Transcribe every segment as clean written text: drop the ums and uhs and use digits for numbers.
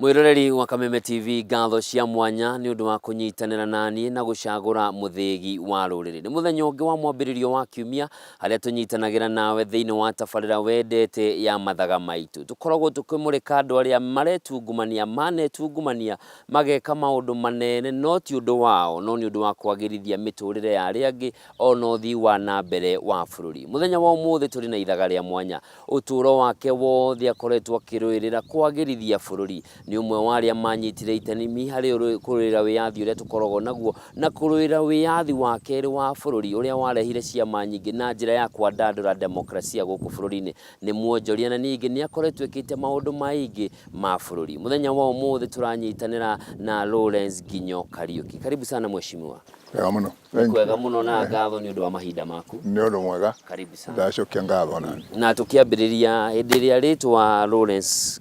Mwĩroreri wa Kameme TV, ngatho cia mwanya nĩ ũndũ wa kũnyitanĩra naniĩ na gũcagũra mũthĩgi wa rũrĩrĩ. Nĩ mũthenya ũngĩ wa mwambĩrĩrio wa kiumia harĩa tũnyitanagĩra nawe thĩinĩ wa tabarĩra wendete ya mathaga maitũ. Tũkoragwo tũkĩmũrĩka andũ arĩa maretungumania, manetungumania mageka maũndũ manene no ti ũndũ wao no nĩ ũndũ wa kwagĩrithia mĩtũrĩre ya arĩa angĩ ona ũthii wa na mbere wa bũrũri. Mũthenya wa ũmũthĩ tũrĩ na ithaga rĩa mwanya. Ũtũũro wake wothe akoretwo akĩrũĩrĩra kwagĩrithia bũrũri. Nĩ ũmwe wa arĩa manyitire itemi harĩ kũrũĩrĩra wĩyathi ũrĩa tũkoragwo naguo na kũrũĩrĩra wĩyathi wa kerĩ wa bũrũri ũrĩa warehire ciama nyingĩ na njĩra ya kwandandũra demokrasia gũkũ bũrũri-inĩ. Nĩ mwonjoria na ningĩ nĩ akoretwo ekĩte maũndũ maingĩ ma bũrũri. Mũthenya wa ũmũthĩ tũranyitanĩra na Lawrence Nginyo Kariuki. Karibu sana mheshimiwa. Wega mũno. Nĩ kwega mũno na ngatho nĩ ũndũ wa mahinda maku. Nĩ ũndũ mwega. Karibu sana. Ndacokia ngatho nani. Na tũkĩambĩrĩria hĩndĩ ĩrĩa rĩtwa Lawrence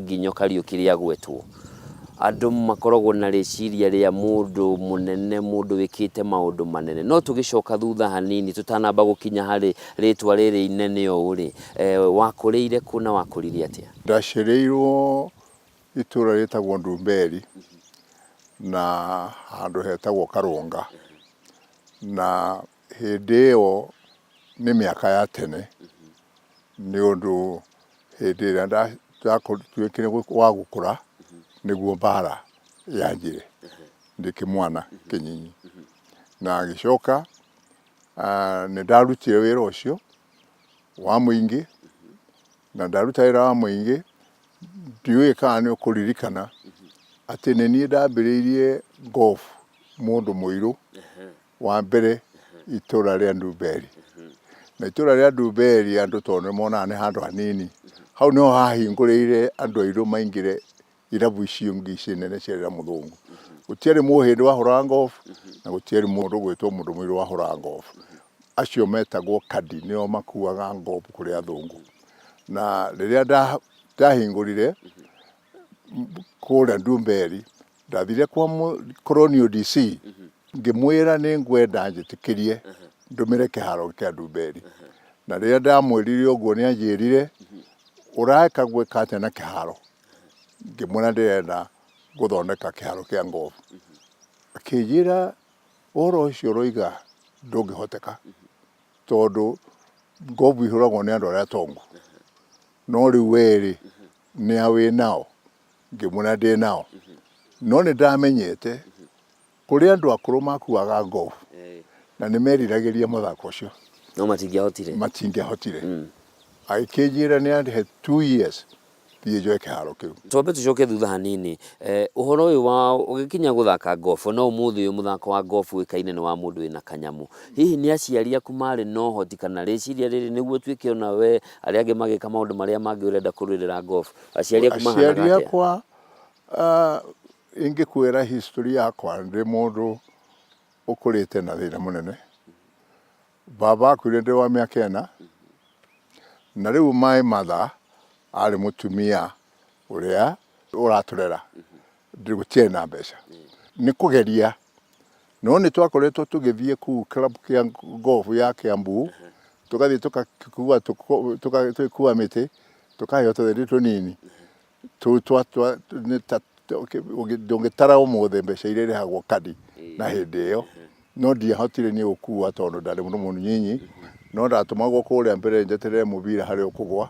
Nginyo Kariuki rĩagwetwo, andũ makoragwo na rĩciria rĩa mũndũ mũnene, mũndũ wĩkĩte maũndũ manene. No tũgĩcoka thutha hanini tũtanamba gũkinya harĩ rĩtwa rĩrĩ inene ũũ rĩ, wakũrĩire kũ na wakũrire atĩa? Ndaciarĩirwo itũra rĩtagwo Ndumberi na handũ hetagwo Karũnga. Na hĩndĩ ĩyo nĩ mĩaka ya tene, nĩ ũndũ hĩndĩ ĩrĩa ndatuĩkire wa gũkũra nĩguo mbara yanjire ndĩ kĩmwana kĩnyinyi. Na ngĩcoka nĩ ndarutire wĩra ũcio wa mũingĩ, na ndaruta wĩra wa mũingĩ ndiũĩ kana nĩ ũkũririkana atĩ nĩ niĩ ndambĩrĩirie golf mũndũ mũirũ wa mbere itũra rĩa Ndumberi. Na itũra rĩa Ndumberi andũ tondũ nĩ monaga nĩ handũ hanini, hau nĩho hahingũrĩire andũ airũ maingĩre irabu icio ingĩ ici nene cia rĩra mũthũngũ. Gũtiarĩ mũhĩndĩ wahũraga golf na gũtiarĩ mũndũ ũgwĩtwo mũndũ mũirũ wahũraga golf. Acio metagwo caddy nĩo makuaga golf kũrĩ athũngũ. Na rĩrĩa ndahingũrire kũrĩa Ndumberi, ndathire kwa Colonial DC ngĩmwĩra nĩ ngwenda anjĩtĩkĩrie ndũmĩre kĩharo kĩa Ndumberi. Na rĩrĩa ndamwĩrire ũguo nĩ anjĩrire, ũreka gwĩka atĩa na kĩharo? Ngĩmwĩra ndĩrenda gũthondeka kĩharo kĩa golf. Akĩnjĩra ũhoro ũcio ũroiga ndũngĩhoteka tondũ golf ihũragwo nĩ andũ arĩa atongu. No rĩu we rĩ, nĩ a wĩ nao? Ngĩmwĩra ndĩ nao. No nĩ ndamenyete kũrĩ andũ akũrũ makuaga golf na nĩ meriragĩria mũthako ũcio. No matingĩahotire. Matingĩahotire. Agĩkĩnjĩra nĩ andihe 2 years thiĩ njoe kĩharo kĩu. Twambe tũcoke thutha hanini. Ũhoro ũyũ wa ũgĩkinya gũthaka golf, no ũmũthĩ ũyũ mũthako wa golf ũĩkaine nĩ wa mũndũ wĩna kanyamũ. Hihi nĩ aciari aku marĩ na ũhoti kana rĩciria rĩrĩ nĩguo ũtuĩke ona we arĩa angĩ magĩka maũndũ marĩa mangĩ ũrenda kũrũĩrĩra golf? Aciari aku mahanaga Aciari atĩa? akwa ingĩkwĩra history yakwa ndĩ mũndũ ũkũrĩte na thĩna mũnene. Baba akuire ndĩ wa mĩaka ĩna, na rĩu my mother arĩ mũtumia ũrĩa ũratũrera, gũtiarĩ na mbeca. Nĩ kũgeria, no nĩ twakoretwo tũgĩthiĩ kũu club kĩa golf ya Kiambu, tũgathiĩ tũgakua tũgĩkua mĩtĩ, tũkaheo tũthendi tũnini. Ndũngĩtara ũmũthĩ mbeca iria irĩhagwo kandi na hĩndĩ ĩyo, no ndiahotire niĩ gũkua tondũ ndarĩ mũndũ mũnyinyi, no ndatũmagwo kũrĩa mbere njeterere mũbira harĩa ũkũgwa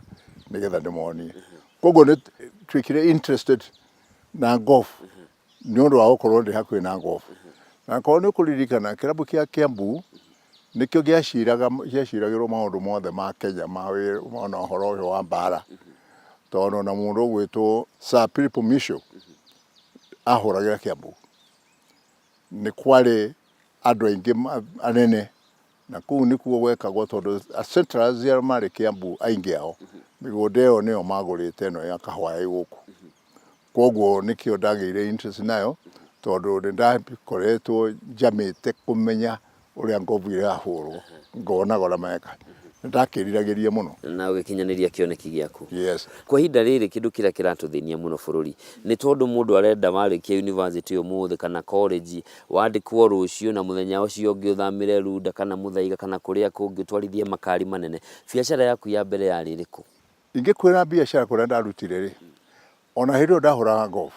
nĩgetha ndĩmonie. Koguo nĩ nduĩkire interested na golf nĩ ũndũ wa gũkorwo ndĩ hakuhĩ na golf. Na akorwo nĩ ũkũririkana kĩrabu kĩa Kiambu nĩkĩo gĩaciraga gĩaciragĩrwo maũndũ mothe ma Kenya ma ona ũhoro ũyũ wa mbara. Tondũ ona mũndũ ũgwĩtwo Sir Philip Misho ahũragĩra Kiambu. Nĩ kwarĩ andũ aingĩ anene na kũu nĩkuo gwekagwo tondũ settlers arĩa marĩ Kiambu aingĩ ao mĩgũnda ĩyo nĩyo magũrĩte ĩno ya kahũa ĩ gũkũ. Koguo nĩkĩo ndagĩire interest nayo tondũ nĩ ndakoretwo njamĩte kũmenya ũrĩa ngobu ĩrahũrwo ngonaga ũrĩa mareka. Nĩ ndakĩriragĩria mũno. Na ũgĩkinyanĩria kĩoneki gĩaku. Yes. Kwa ihinda rĩrĩ kĩndũ kĩrĩa kĩratũthĩnia mũno bũrũri nĩ tondũ mũndũ arenda warĩkia university ũmũthĩ kana college wandĩkwo rũciũ na mũthenya ũcio ũngĩ ũthamĩre Runda kana Mũthaiga kana kũrĩa kũngĩ ũtwarithie makari manene. Biacara yaku ya mbere yarĩ ĩrĩkũ? Ingĩkwĩra biacara kũrĩa ndarutire rĩ, ona hĩndĩ ĩyo ndahũraga golf,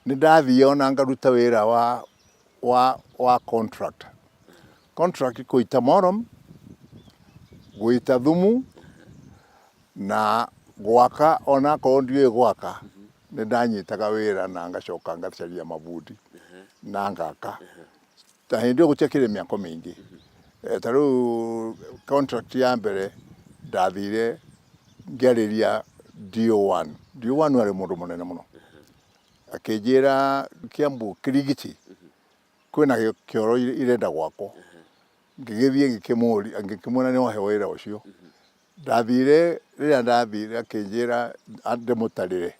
nĩ ndathiĩ ona ngaruta wĩra wa, wa, wa contract. Contract kũita morom, gũita thumu na gwaka onakorwo ndiũĩ gwaka, nĩ ndanyitaga wĩra na ngacoka ngacaria mabundi na ngaka. Ta hĩndĩ ĩyo gũtiakĩrĩ mĩako mĩingĩ. Ta rĩu contract ya mbere ndathire ngĩarĩria DO1. DO1 arĩ mũndũ mũnene mũno. Akĩnjĩra Kiambu Kirigiti kwĩna kĩoro irenda gwakwo. Ngĩgĩthiĩ ngĩkĩmũria, ngĩkĩmwĩra no he wĩra ũcio. Ndathire, rĩrĩa ndathire akĩnjĩra ndĩmũtarĩre.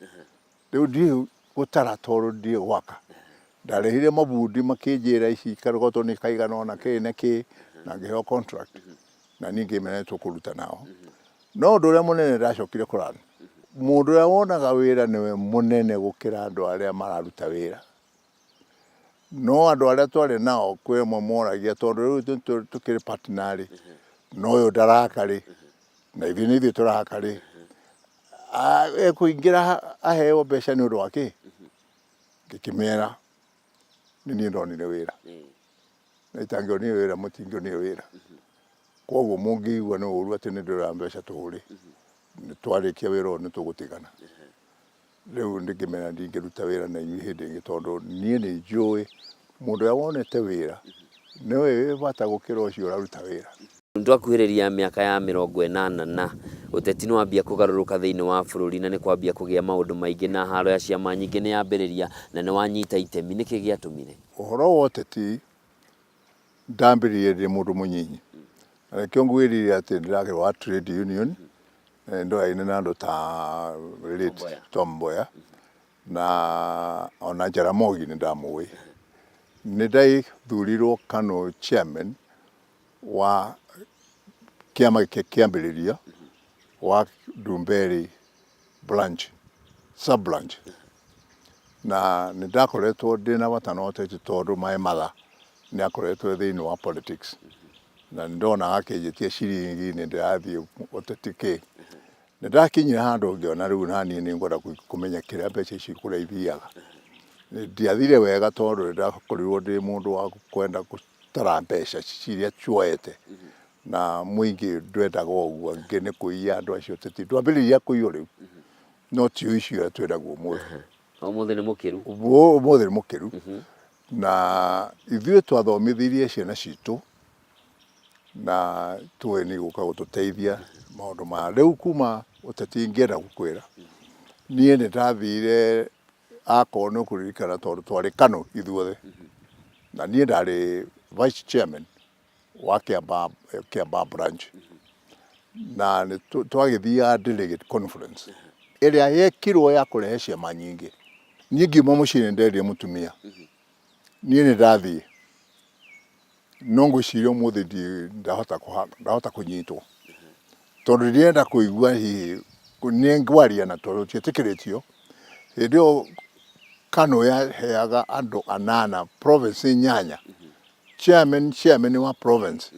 Rĩu ndiũĩ gũtara tondũ ndiũĩ gwaka. Ndarehire mabundi makĩnjĩra ici karogoto nĩ kaigana ũna kĩ na kĩ, na ngĩheo contract na niĩ ngĩmera nĩ tũkũruta nao. No ũndũ ũrĩa mũnene ndacokire kũ learn, mũndũ ũrĩa wonaga wĩra nĩwe mũnene gũkĩra andũ arĩa mararuta wĩra. No andũ arĩa twarĩ nao kwĩ amwe moragia tondũ rĩu tũkĩrĩ partner rĩ, na ũyũ ndaraka rĩ, na ithuĩ nĩ ithuĩ tũraka rĩ, ekũingĩra aheo mbeca nĩ ũndũ wa kĩ? Ngĩkĩmera nĩ niĩ ndonire wĩra, na itangĩonire wĩra mũtingĩonire wĩra. Koguo mũngĩigua nĩ ũru atĩ nĩ ndĩroya mbeca tũhũ rĩ, twarĩkia wĩra ũyũ nĩ tũgũtigana. Rĩu ngĩmera ndingĩruta wĩra na inyuĩ hĩndĩ ĩngĩ tondũ niĩ nĩ njũĩ mũndũ ũrĩa wonete wĩra nĩwe wĩ bata gũkĩra ũcio ũraruta wĩra. Twakuhĩrĩria mĩaka ya 80 na ũteti nĩ wambia kũgarũrũka thĩinĩ wa bũrũri na nĩ kwambia kũgĩa maũndũ maingĩ na haro ya ciama nyingĩ nĩ yambĩrĩria na nĩ wanyita itemi. Nĩkĩ gĩatũmire? Ũhoro wa ũteti ndambĩrĩirie ndĩ mũndũ mũnyinyi na nĩkĩo ngwĩrire atĩ ndĩrarĩ wa trade union na nĩndoyaine na andũ ta late Tom Mboya na ona Jaramogi nĩndamũĩ. Nĩndathurirwo KANU chairman wa kĩama gĩkĩ kĩambĩrĩria wa Ndumberi branch, sub branch na nĩ ndakoretwo ndĩna bata na ũteti tondũ my mother nĩ akoretwo thĩinĩ wa politics na nĩ ndonaga akĩnjĩtia ciringi nĩ ndĩrathiĩ ũteti kĩ. Nĩ ndakinyire handũ ngĩona rĩu naniĩ nĩ ngwenda kũmenya kĩrĩa mbeca ici kũrĩa ithiaga. Ndiathire wega tondũ nĩ ndakorirwo ndĩ mũndũ wa kwenda gũtara mbeca ciria tuoete na mũingĩ ndwendaga ũguo, angĩ nĩ kũiya andũ acio ũteti. Ndwambĩrĩria kũiywo rĩu, no ti ũici ũrĩa twĩnaguo ũmũthĩ. Ũmũthĩ nĩ mũkĩru. Ũmũthĩ nĩ mũkĩru. Na ithuĩ twathomithirie ciana citũ na tũĩ nĩ igũka gũtũteithia maũndũ maya. Rĩu kuma ũteti ingĩenda gũkwĩra, niĩ nĩ ndathire akorwo nĩ ũkũririkana tondũ twarĩ KANU ithuothe, na niĩ ndarĩ vice chairman wa Kiambaa, Kiambaa branch na nĩ twagĩthiaga delegate conference ĩrĩa yekirwo ya kũrehe ciama nyingĩ. Niĩ ngiuma mũciĩ nĩ nderire mũtumia niĩ nĩ ndathiĩ no ngwĩciria ũmũthĩ ndahota ndahota kũnyitwo tondũ ndirenda kũigua hihi nĩ ngwaria na tondũ tietĩkĩrĩtio. Hĩndĩ ĩyo KANU yaheaga andũ anana province inyanya chairman chairman wa province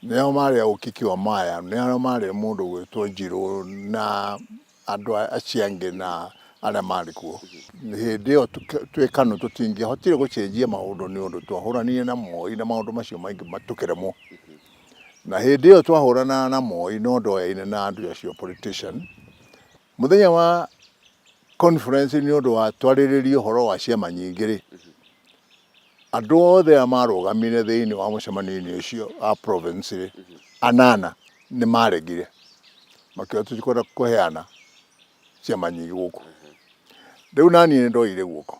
nĩo marĩ a Ũkiki wa Maya nĩo marĩ mũndũ ũgwĩtwo Njirũ na andũ acio angĩ na arĩa marĩ kuo. Hĩndĩ ĩyo twĩ KANU tũtingĩahotire gũcenjia maũndũ nĩ ũndũ twahũranire na Moi na maũndũ macio maingĩ tũkĩremwo. Na hĩndĩ ĩyo twahũranaga na Moi no ndoyaine na andũ acio politician. Mũthenya wa conference nĩ ũndũ wa twarĩrĩria ũhoro wa ciama nyingĩ rĩ, andũ othe arĩa marũgamire thĩinĩ wa mũcemanio-inĩ ũcio wa province rĩ, anana nĩ maregire makiuga tũtikwenda kũheana ciama nyingĩ gũkũ. Rĩu naniĩ nĩ ndoire guoko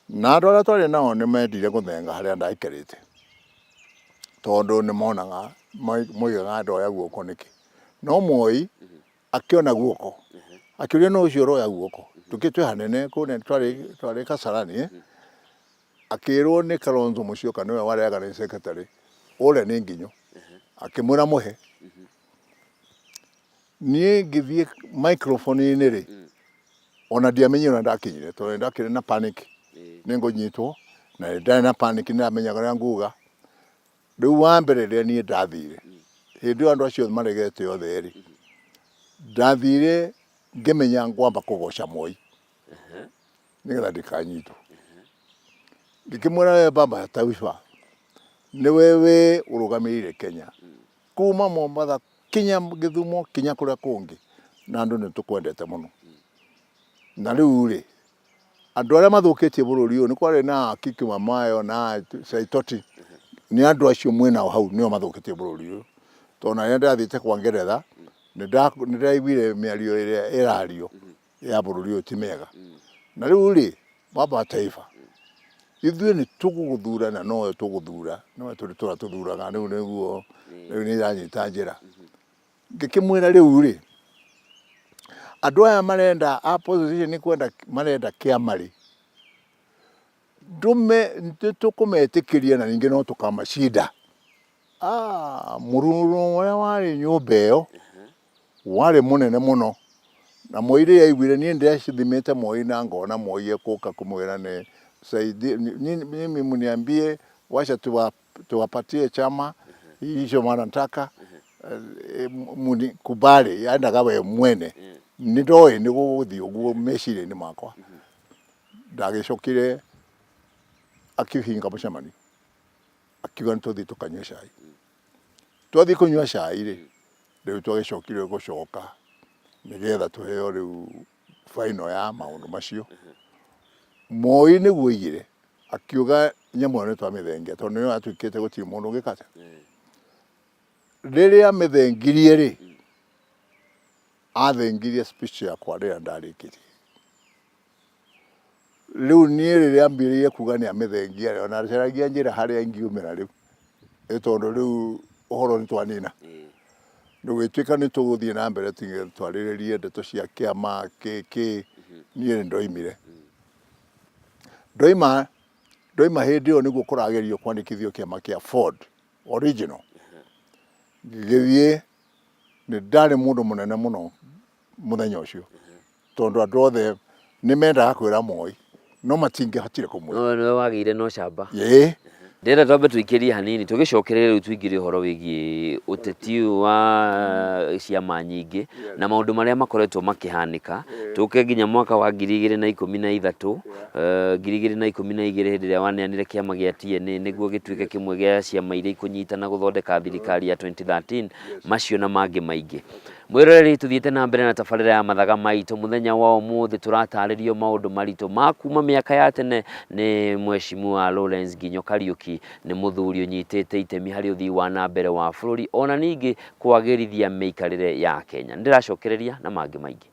na andũ arĩa twarĩ nao nĩ mendire gũthenga harĩa ndaikarĩte tondũ nĩ monaga moigaga ndoya guoko nĩkĩ. No Moi akĩona guoko akĩũria nũ ũcio ũroya guoko tũkĩ twĩ hanene kũrĩa twarĩ twarĩ Kasarani eh? Akĩrwo nĩ Kalonzo Musyoka nĩwe warĩ organizing secretary ũrĩa nĩ Nginyo. Akĩmwĩra mũhe. Niĩ ngĩthiĩ microphone-inĩ rĩ, ona ndiamenyire ũrĩa ndakinyire tondũ nĩndakĩrĩ na panic nĩ ngũnyitwo, na ndarĩ na panic nĩndamenyaga ũrĩa nguga. Rĩu wa mbere rĩrĩa niĩ ndathire, hĩndĩ ĩyo andũ acio maregete othe rĩ, ndathire ngĩmenya ngwamba kũgoca Moi nĩgetha ndikanyitwo. Ngĩkĩmwĩra we baba taifa, nĩwe wĩ ũrũgamĩrĩire Kenya kuma Mombatha kinya Gĩthumo kinya kũrĩa kũngĩ, na andũ nĩ tũkwendete mũno. Na rĩu rĩ, andũ arĩa mathũkĩtie bũrũri ũyũ nĩ kwarĩ na Kiki Wamayo na Saitoti, nĩ andũ acio mwĩnao hau nĩo mathũkĩtie bũrũri ũyũ. Tondũ na rĩrĩa ndĩrathiĩte kwa Ngeretha, nĩ ndĩraiguire mĩario ĩrĩa ĩrario ya bũrũri ũyũ ti mĩega. Na rĩu rĩ, baba wa taifa, ithuĩ nĩ tũgũgũthura na nowe tũgũthura, nowe tũrĩtũra tũthuraga rĩu nĩguo rĩu nĩ ĩranyita njĩra. Ngĩkĩmwĩra rĩu rĩ, andũ aya marenda opposition nĩ kwenda marenda kĩama rĩ, ndũme nĩtũkũmetĩkĩria na ningĩ no tũkamacinda. Ah, mũrurumo ũrĩa warĩ nyũmba ĩyo warĩ mũnene mũno, na Moi rĩrĩa aiguire, niĩ ndĩacithimĩte Moi na ngona Moi ekũka kũmwĩra nĩ saidi, mimi mniambie wacha tuwapatie chama hicho wanataka munikubali, endaga we mwene. Nĩ ndoĩ nĩ gũgũthiĩ ũguo meciria-inĩ makwa. Ndagĩcokire akĩhinga mũcemanio, akiuga nĩ tũthiĩ tũkanyue cai. Twathiĩ kũnyua cai rĩ, rĩu twagĩcokire gũcoka nĩgetha tũheo rĩu final ya maũndũ macio. Moi nĩguo oigire, akiuga nyamũ ĩyo nĩ twamĩthengia tondũ nĩyo yatuĩkĩte gũtirĩ mũndũ ũngĩka atĩa. Rĩrĩa amĩthengirie rĩ, athengirie speech yakwa rĩrĩa ndarĩkirie. Rĩu niĩ rĩrĩa ambĩrĩirie kuga nĩ amĩthengia rĩ, ona acaragia njĩra harĩa ingiumĩra rĩu, ĩ tondũ rĩu ũhoro nĩ twanina. Ndũgĩtuĩka nĩ tũgũthiĩ na mbere twarĩrĩrie ndeto cia kĩama kĩ kĩ, niĩ nĩ ndoimire. Ndoima, ndoima hĩndĩ ĩyo nĩguo kũragerio kwandĩkithio kĩama kĩa Ford original. Ngĩgĩthiĩ, nĩ ndarĩ mũndũ mũnene mũno mũthenya ũcio. Tondũ andũ othe nĩ mendaga kwĩra Moi no matingĩhotire kũmwĩra. No nĩwe wagĩire na ũcamba. Ĩĩ. Ndĩrenda twambe tũikĩrie hanini tũgĩcokerere rĩu tũingĩre ũhoro wĩgiĩ ũteti ũyũ wa ciama nyingĩ na maũndũ marĩa makoretwo makĩhanĩka tũke nginya mwaka wa 2013 2012 hĩndĩ ĩrĩa waneanire kĩama gĩa TNA nĩguo gĩtuĩke kĩmwe gĩa ciama iria ikũnyitana gũthondeka thirikari ya 2013 macio na mangĩ maingĩ. Mwĩroreri tũthiĩte na mbere na tabarĩra ya mathaga maitũ mũthenya wa ũmũthĩ tũratarĩrio maũndũ maritũ ma kuma mĩaka ya tene nĩ Mheshimiwa Lawrence Nginyo Kariuki nĩ mũthuri ũnyitĩte itemi harĩ ũthii wa na mbere wa bũrũri ona ningĩ kwagĩrithia mĩikarĩre ya Kenya. Nĩndĩracokereria na mangĩ maingĩ.